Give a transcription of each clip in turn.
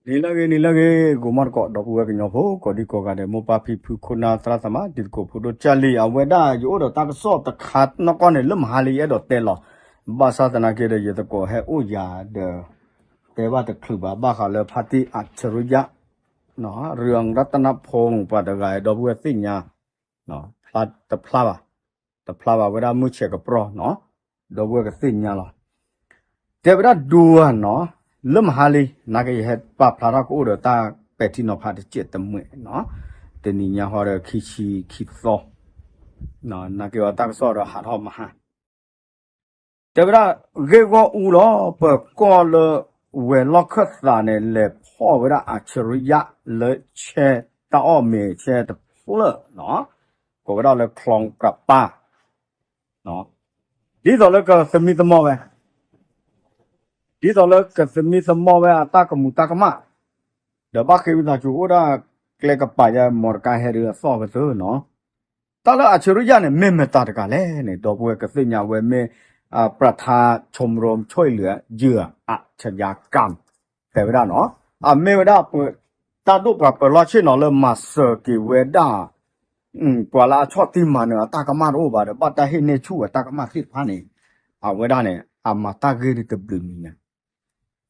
နံၤလၢအဂ့ၤ နံၤလၢအဂ့ၤ ဂီၤမီတကိး ဒီပုၢ်ဝဲၢ်ကညီဖိ ကိးဒံကိးဂၤဒဲး မိၢ်ပၢ်ဖံဖု ခိၣ်နၢ်သရၣ်သမါ တံၤသကိးဖိဒိၣ်ကၢ်လံၢ် အဝဲဒၣ်ယအိၣ်ဒီးတၢ်ကစီၣ်တခါနီၢ်ကီၢ်န့ၣ် လၢမဟါလံယအဲၣ်ဒိးတဲလီၤ. ဘၣ်ဆၣ်သနာ်က့ဒီး ယသကိးဟဲအိၣ်ယၤဒီး တဲဘၣ်တချုးဘၣ် ဘၣ်ဃးလၢဖါတံၢ်အၣ်ဆရံယါ ရတနဖိ ပှၤတဂၤအံၤ ဒီပုၢ်ဝဲၢ်သ့ၣ်ညါ တဖျါဘၣ် တဖျါဘၣ်ဝဲဒၣ်မုၢ်ဆဲးကပြီၢ်နီၤ ဒီပုၢ်ဝဲၢ်ကသ့ၣ်ညါလီၤ. တဲဝဲဒၣ်ဒိဧါနီၤ လၢမဟါလံ နာ်က့ယဟဲပာ်ဖျါထီၣ်ကအိၣ်ဒီးတၢ်ပဲာ်ထံနီၤဖးတစဲးတမှဲးနီၤ တနံၤညါဃီဒီးခံဆံခံသီ နာ်က့အီၤတၢ်ကစီၣ်ဒီးဟးထီၣ်မဟါ တဲဝဲဒၣ် ဂ့ၢ်ဂီၢ်အူလီၤ ပၢၤကီၢ်လၢ ဝဲၤလီၢ်ခၢၣ်သးန့ၣ် လဲၤဖီၣ်ဝဲဒၣ်အၣ်ဆရံယါလၢဆဲ တၢ်အီၣ်မ့ၤဆဲတဖျၢၣ်နီၤ ကိးဝဲဒၣ်လၢ คลองประปา ဒ်သိးလၢကသမံသမိးဝဲ ဒ်သိးလၢကသမံသမိးဝဲအတၢ်ကမူၤတၢ်ကမၣ် ဒီးဘၣ်ဃ့ဝံသးစူၤအိၣ်ဒၣ်ကျဲကပၤယဲ မီတကါဟဲဒုးအသီၣ်ဝဲသၢနီၤ တၢ်လၢအၣ်ဆရံယါန့ၣ် မ့ၢ်မတၤတဂၤလဲၣ်န့ၣ် ဒီပုၢ်ဝဲၢ်ကသ့ၣ်ညါဝဲမ့ၢ် ประธานชมรมช่วยเหลือเหยื่ออาชญากรรม တဲဝဲဒၣ်နီၤ အမ့ၢ်ဝဲဒၣ် တၢ်ဒိၣ်ပှၤပၢၤလီၢ်ဆ့ၣ်နီၤလၢမၤစၢၤက့ၤဝဲဒၣ် ပှၤလၢအဆီၣ်တံၢ်မၤနၢၤအတၢ်ကမၣ်တအိၣ်ဘၣ်ဒီး ဘၣ်တၢ်ဟ့ၣ်န့ၢ်ဆူၣ်အတၢ်ကမၣ်သ့ၣ်တဖၣ်န့ၣ် အဝဲဒၣ်န့ၣ် အမၤတၢ်ဂ့ၢ်ဒ်တဘျုးမံၤညါ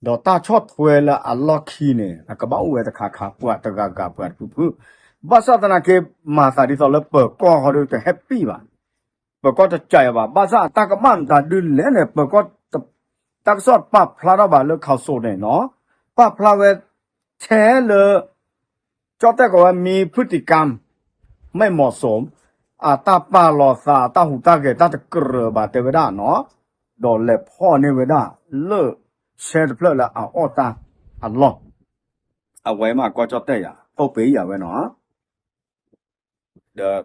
ဒီးတၢ်ဆီၣ်ထွဲလၢအလီၢ်ခံန့ၣ် အကဘၣ်အိၣ်ဝဲတခါခါ ပှၤတဂၤဂၤပှၤတဖုဖု ဘၣ်ဆၣ်သနာ်က့ မၤသးဒ်သိးလၢပၢၤကီၢ်ဃီဒီးတဟဲပံၣ်ဘၣ် ပၢၤကီၢ်တကးယၤဘၣ် ဘၣ်ဆၣ်အတၢ်ကမၣ်မတၤဒုလဲၣ်န့ၣ် ပၢၤကီၢ် တၢ်ကစီၣ်ပာ်ဖျါထီၣ်ဘၣ်လၢ ข่าวสด န့ၣ်နီၤ ပာ်ဖျါဝဲ ထဲလၢ ကၠီၣ်တဲၣ်ကိးဝဲ มีพฤติกรรม ไม่เหมาะสม အတၢ်ပာ်လီၤသး အတၢ်ဟူးတၢ်ဂဲၤတၢ်တကြၢးဘၣ်တဲဝဲဒၣ်နီၤ ဒီးလဲၤဖီၣ်န့ၢ်ဝဲဒၣ်လၢ ဆဲတဖျၢၣ်လၢအအီၣ်တၢ်အလီၢ် အဝဲမးကီၢ်ကၠီၣ်တဲၣ်ယၤ ထိၣ်ပ့ၤယၤဝဲနီၤ ဒီး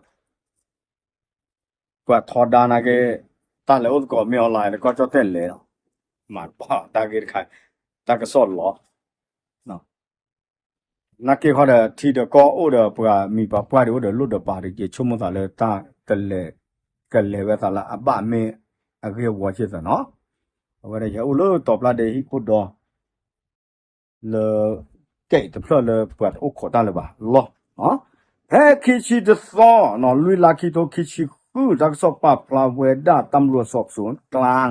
ပှၤထီဒါနာ်က့ တၢ်လဲၤအိၣ်သကိးမ့ၢ် online လၢကီၢ်ကၠီၣ်တဲၣ်လဲၤလီၤ မၤတဘၣ်တၢ်ဂ့ၢ်တခါ တၢ်ကစီၣ်လီၤ နာ်က့ဃီဒီး ထံဒီးကီၢ်အိၣ်ဒီး ပှၤမံၤပှၤပှၢ်ဒံးအိၣ်ဒီးလိၣ်ဒီးပာ်ဒီး ယဆိကမိၣ်သးလၢတၢ် ကလဲၤဝဲသးလၢအဘၣ်မ့ၢ်အဂ့ၢ်အဝီက့သးနီၤ အဝဲဒၣ်ယဟဲအိၣ်လၢတီၤပျၢ်ဒ့ဟံၣ်ခိၣ်ဒီ လၢ ကဲအံၤတဖျၢၣ်လၢပှၤတအိၣ်ခိးတၢ်လၢၤဘၣ်လီၤ. ဖဲခံဆံတသီ လွံၢ်လါခံထိခံဆံဃု တၢ်ကစီၣ်ပာ်ဖျါဝဲဒၣ် ตำรวจสอบสวนกลาง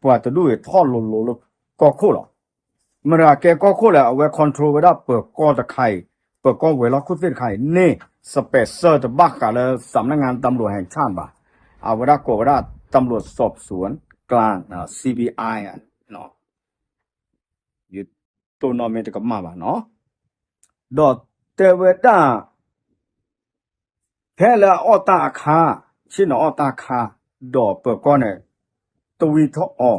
ပှၤတဒူၣ်အံၤထီၣ်လိၤလိၤလၢကီၢ်ခိၣ်လီၤ. မတၤကဲကီၢ်ခိၣ်လဲၣ် အဝဲ control ဝဲဒၣ်ပၢၤကီၢ်တခါအံၤ ပၢၤကီၢ်ဝဲၤလီၢ်ခိၣ်သ့ၣ်တခါအံၤန့ၣ် special တဘၣ်ဃးလၢ สำนักงานตำรวจแห่งชาติ ဘၣ်. အဝဲဒၣ်ကိးဝဲဒၣ် ตำรวจสอบสวนกลาง CBI ယတိၢ်နီၣ်မ့ၢ်တကမၣ်ဘၣ်နီၤ. ဒီးတဲဝဲဒၣ် ဖဲလၢအအီၣ်တၢ်အခါ ဆ့ၣ်နီၤအီၣ်တၢ်အခါ ဒီးပၢၤကီၢ်န့ၣ် တဝံထီၣ်အီၤ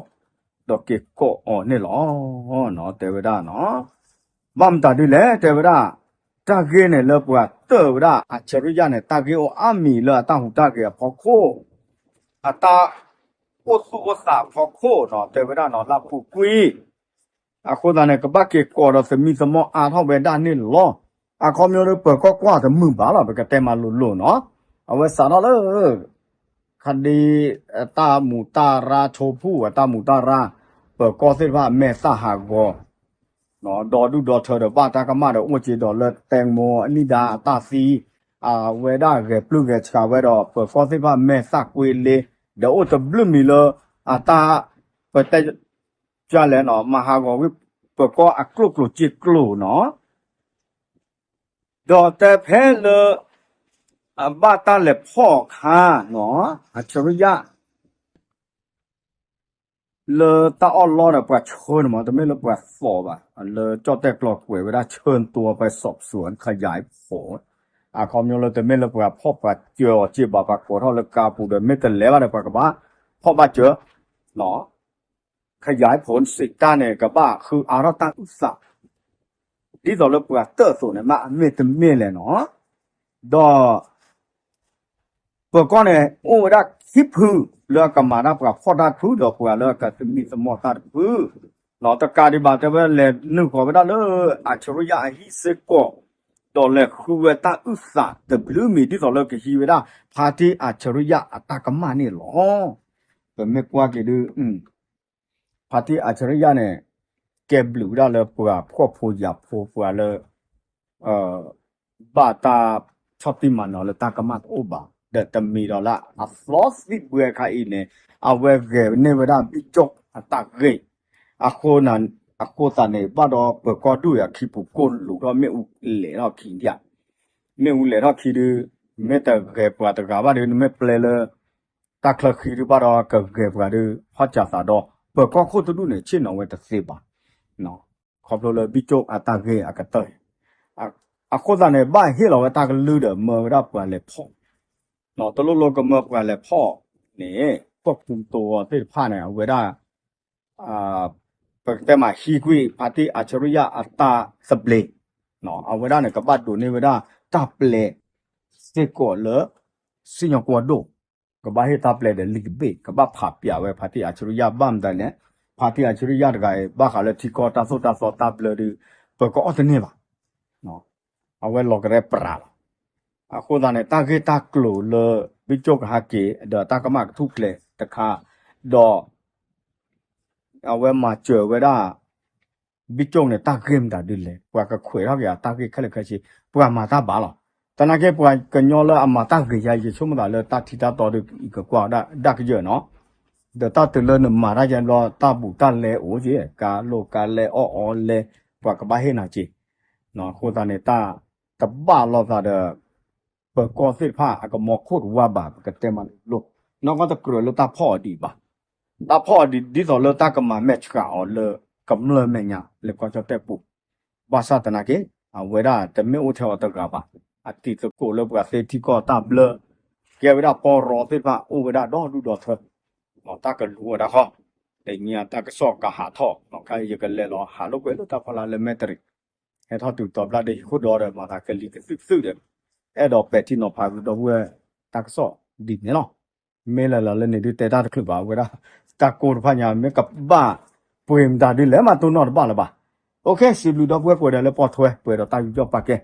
ဒီးက့ၤကိးအီၤန့ၣ်လီၤ. တဲဝဲဒၣ်နီၤ ဘၣ်မတၤဒ်လဲၣ် တဲဝဲဒၣ် တၢ်ဂ့ၢ်န့ၣ်လၢပှၤတၢၢ်ဝဲဒၣ် အၣ်ဆရံယါန့ၣ် တၢ်ဂ့ၢ်အိၣ်အါမံၤလၢအတၢ်ဟူးတၢ်ဂဲၤအဖီခိၣ် အတၢ်အိၣ်သူၣ်အိၣ်သးအဖီခိၣ်နီၤ တဲဝဲဒၣ်နီၤ လၢအပူၤကွံာ် အဃိသတးန့ၣ် ကဘၣ်က့ၤကိးဒီးသမံသမိးအါထီၣ်ဝဲဒၣ်န့ၣ်လီၤ. အခီပညီလၢပၢၤကီၢ်ကွၢ်တမုာ်ဘၣ်လီၤ ပကတဲမးလိၤလိၤနီၤ အဝဲစးထီၣ်လၢ ခဒံ အတၢ်မူးတၢ်ရၢ် ဆိဖူၣ်အတၢ်မူးတၢ်ရၢ် ပၢၤကီၢ်သ့ၣ်တဖၣ်အမဲာ်သၣ်ဟးဂီၤ ဒီဒူၣ်ဒီထၢဒီးဘၣ်တၢ်ကမၣ်ဒီးအိၣ်က့ၤဒီးလၢ แตงโม အနံၣ်ဒါအတၢ်သံ အဝဲဒၣ်ဂဲၤပျုၢ်ဂဲၤဆှးဝဲဒီး ပၢၤကီၢ်သ့ၣ်တဖၣ်မဲာ်သၣ်ကွ့လ့ ဒီးအိၣ်တဘျုးမံၤလၢ အတၢ် ပတဲ ကလဲၣ်နီၤ မၤဟးဂီၤဝံၤ ပၢၤကီၢ်အကျိၣ်ကျိၤစ့ကျိၤနီၤ ဒီးတဲဖဲလၢ အဘၣ်တၢ်လဲၤဖီၣ်အခါနီၤ အၣ်ဆရံယါ လၢတၢ်အီၣ်လီၢ်ဒီးပှၤဆှၢန့ၣ်မး တမ့ၢ်လၢပှၤသိးဘၣ် လၢကၠီၣ်တဲၣ်ကျိာ်ကွဲးဝဲဒၣ် เชิญตัวไปสอบสวนขยายผล အခီပညီလၢတမ့ၢ်လၢပှၤ ဖီၣ်ပှၤစၢၤအီၤစ့ဘၣ် ပှၤကိးထီၣ်လၢကါပူၤဒီး မ့ၢ်တလဲၤဘၣ်ဒီးပှၤကဘၣ် ဖီၣ်ဘၣ်စၢၤ ခယါဖိစံးတၢ်န့ၣ် ကဘၣ်ဃုအါထီၣ်တၢ်အုၣ်သး ဒ်သိးလၢပှၤတၢၢ်အသိးန့ၣ် မ့ၢ်အမ့ၢ်တမ့ၢ်လဲၣ်နီၤ ဒီး ပၢၤကီၢ်န့ၣ် အိၣ်ဝဲဒၣ်ခံဖု လၢအကမၤတၢ်ပှၤဖီၣ်တၢ်တဖု ဒီးပှၤလၢအကသမံသမိးတၢ်တဖု တကးဒံးဘၣ်တဲဝဲလဲၤနုာ်ဃီၤဝဲဒၣ်လၢ အၣ်ဆရံယါအဟံၣ်စ့ၢ်ကီး ဒီးလဲၤဃုဝဲတၢ်အုၣ်သးတဘျုးမံၤ ဒ်သိးလၢကဟံးဝဲဒၣ် ဖါတံၢ်အၣ်ဆရံယါအတၢ်ကမၣ်န့ၣ်လီၤ. ပမ့ၢ်ကွၢ်က့ၤဒုး ဖါတံၢ်အၣ်ဆရံယါန့ၣ် ကဲဘျုးဝဲဒၣ်လၢပှၤဖှီၣ်ဖိယာ်ဖိ ပှၤလၢ ဘၣ်တၢ်ဆီၣ်တံၢ်မၤနၢၤလၢတၢ်ကမၣ်တအိၣ်ဘၣ်, ဒီးတမံၤဒီးလၢအသီသံၣ်ဘှဲခါအံၤန့ၣ် အဝဲဂဲၤန့ၢ်ဝဲဒၣ် ဘံၣ်ကၠိၣ်အတၢ်ဂ့ၢ်, အဃိသတးန့ၣ် ဘၣ်ဒီးပၢၤကီၢ်ဒိၣ်အခံပူၤကိၢ်လူၤထီၣ်မ့ၣ်အူလဲၤထီၣ်ခံဒံး, မ့ၣ်အူလဲၤထီၣ်ခံဒုး မ့ၢ်တဂဲၤပှၤတဂၤဘၣ်ဒီး နမ့ၢ်ပျဲလၢ တၢ်ချၢဃံဒုးဘၣ်ဒီး ကဂဲၤပှၤဒီး ဟီၣ်စၢၤသးဒီး ပၢၤကီၢ်ခိၣ်တဒူၣ်န့ၣ် ဆ့ၣ်နီၤဝဲတသ့ဘၣ်. ခီဖျိလၢဘံၣ်ကၠိၣ်အတၢ်ဂ့ၢ်အကတၢၢ်, အဃိသတးန့ၣ် ဘၣ်ဟ့ၣ်လီၤဝဲတၢ်ကလုၢ်ဒီးမၢဝဲဒၣ်ပှၤလဲၤဖီၣ်, တလိၣ်လိၣ်ကမၢပှၤလဲၤဖီၣ်န့ၣ် ပှၤကူသိအီၤသ့ၣ်တဖၣ်န့ၣ် အဝဲဒၣ် ပကတဲမးဟံးကွံာ် ဖါတံၢ်အၣ်ဆရံယါအတၢ်သဘျ့, အဝဲဒၣ်န့ၣ် ကဘၣ်ဒိးန့ၢ်ဝဲဒၣ်တၢ်ပျဲစ့ၢ်ကီးလၢ စံၣ်ညီၣ်ကွီၢ်ဒိၣ်, ကဘၣ်ဟ့ၣ်တၢ်ပျဲဒီးလံာ်တဘ့ၣ် ကဘၣ်ဖးပျးဝဲဖါတံၢ်အၣ်ဆရံယါဘၣ်မတၤလဲၣ်, ဖါတံၢ်အၣ်ဆရံယါတဂၤအံၤ ဘၣ်ဃးလၢထံကီၢ်တၢ်သိၣ်တၢ်သီတၢ်ဘျၢဒုး ပၢၤကီၢ်အီၣ်တန့ၢ်ဘၣ်. အဝဲလီၤကရဲပြးလီၤ. အဃိသတးန့ၣ် တၢ်ဂ့ၢ်တၢ်ကျိၤလၢ ဘံၣ်ကၠိၣ်ကဟဲက့ၤ ဒီးတၢ်ကမၣ်ကထူၣ်ဖျဲးတခါ, ဒီး အဝဲမၤစၢၤဝဲဒၣ် ဘံၣ်ကၠိၣ်န့ၣ် တၢ်ဂ့ၢ်မတၤဒ်လဲၣ်, ပှၤကခွဲးထီၣ်က့ၤအတၢ်ဂ့ၢ်ခဲလၢာ်ခဲဆ့, ပှၤမၤတၢ်ဘၣ်လီၤ. သနာ်က့ ပှၤကညီလၢအမၤတၢ်ဂ့ၤယါ ယဆိကမိၣ်သးလၢတၢ်ထံတၢ်တီဒီး ကကွၢ်ဒၣ်ကယၢၢ်နီၤ, ဒီးတၢ်တုၤလၢနမၤတၢ်ယါဘျီ တၢ်ဘူးတၢ်လဲအိၣ်က့ၤ, ကါလိၣ်ကါလဲအီၣ်အီလဲ, ပှၤကဘၣ်ဟ့ၣ်နၤက့ၤ. အဃိသတးန့ၣ် တၢ်တဘၣ်လိာ်သးဒီး ပၢၤကီၢ်သ့ၣ်တဖၣ်အကမီၤခိၣ်တဝါဘၣ် ပကတဲမးလိၤလိၤ, နီၢ်ကီၢ်တကြၢးလၢတၢ်ဖီၣ်အီၤဒံးဘၣ်. တၢ်ဖီၣ်အီၤဒ်သိးလၢတၢ်ကမၤမဲာ်ဆှးအီၤလၢ ကမျၢၢ်မဲာ်ညါ လၢကီၢ်ကၠီၣ်တဲၣ်ပူၤ, ဘၣ်ဆၣ်သနာ်က့ အဝဲဒၣ်တမ့ၢ်အိၣ်ထဲအီၤတဂၤဘၣ်. အတံၤသကိးလၢပှၤသ့ထံကီၢ်တၢ်ဘျၢ ကဲဝဲဒၣ်ပီရီသ့ၣ်တဖၣ် အိၣ်ဝဲဒၣ်ဒီဒူၣ်ဒီထၢ, တၢ်ကလူၤဝဲဒၣ်ဃီ, တနံၤအံၤတၢ်ကစီၣ်ကဟးထီၣ်, ခဲအံၤယကလဲၤလီၤဟးလိာ်ကွဲလၢတၢ်ဖီလာ်လၢမဲၣ်တရံး ဟဲထီၣ်တုၤတီၤဘျၣ်ဒီးဟံၣ်ခိၣ်ဒီဒီး မၤသးကလံၤကသုၣ်ကသုၣ်ဒီး အဲၣ်ဒိးပဲာ်ထံနီၤဖးကဒီပုၢ်ဝဲၢ်တၢ်ကစီၣ်ဒ်န့ၣ်လီၤ. မ့ၢ်လၢလၢလၢန့ၣ်ဒုးတဲတၢ်တချုးဘၣ် အဝဲဒၣ် တၢ်ကိၢ်တဖၣ်ညါ မ့ၢ်ကဘၣ်ပှ့ၤမတၤဒ်လဲၣ်မး တိၢ်နီၣ်တဘၣ်လၢၤဘၣ်. အိၣ်ခ့ စံးဘျုးဒီပုၢ်ဝဲၢ်ကိးဂၤဒဲးလၢပိာ်ထွဲ ပှဲၤဒီးတၢ်ယူးယီၣ်ပာ်ကဲ